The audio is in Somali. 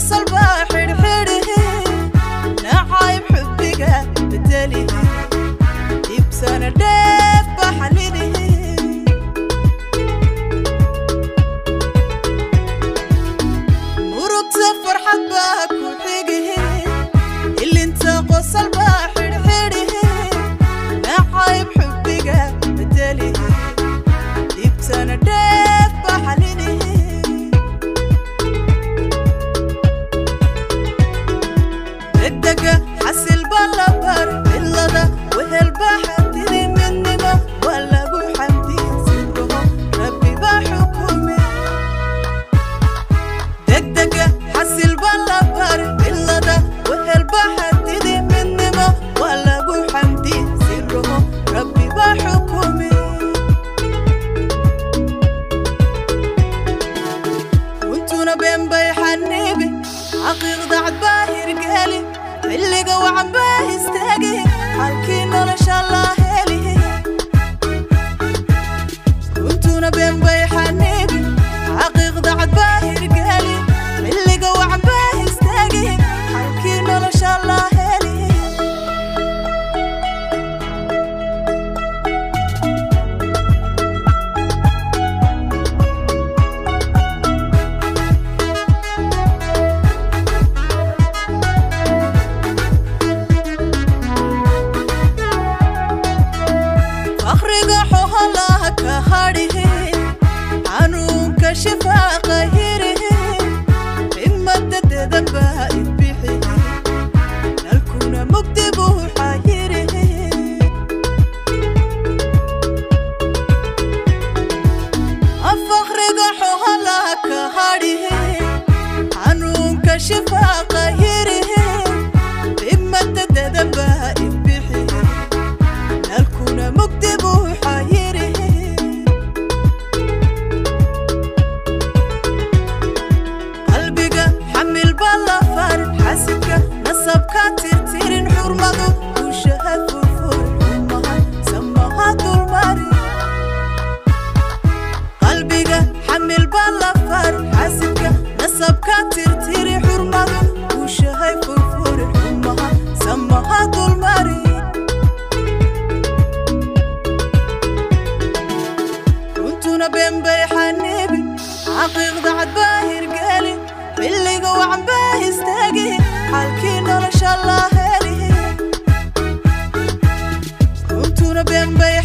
qosol baa xidhxidhihi, nacayb xubbiga bedelihi, dhibsana dheef baa xalinihi. Murugta farxad baa ku xigihi, ilinta qosol baa xidhxidhihi, nacayb xubbiga bedelihi, dhibtana dheef baa xalinihi. Degdega xasil baa la bar, cilada wehel baa xadidi, midnimo waa lagu xamdi, sirruhu Rabbi baa xukume. Degdega xasil baa la bar, cilada wehel baa xadidi, midnimo waa lagu xamdi, sirruhu Rabbi baa xukume. Runtuna been bay xaniibi, xaqiiqda cad baa hirgeli, xilliga wacan baa istaagi, halkii nolosha la heli. Runtuna been bay xaniibi, xaqiiqda cad baa hirgeli, xilliga wacan baa istaagi, halkii nolosha la heli. Fakhriga xoolaha ka hadhihi, xanuunka shifaaqa hirihi, himada dedan baa idbixihi, nalkuna mugdi buu xayirihi. Fakhriga xoolaha ka hadhihi, xanuunka shifaaqa hirihi, himada dedan baa idbixihi, nalkuna mugdi buu xayirihi. Qalbiga xamil baa la farin, xasidka nasabka tirtirin, xurmadu guushaha furfurin, xumaha samaha dulmarin. Qalbiga xamil baa la farin, xasidka nasabka tirtiri, xurmadu guushahay furfurin, xumaha samaha dulmarin. Runtuna been bay xaniibi, xaqiiqda cad baa hirgeli, xilliga wacan baa istaagi, xalkii nolosha la heli. Runtuna been bay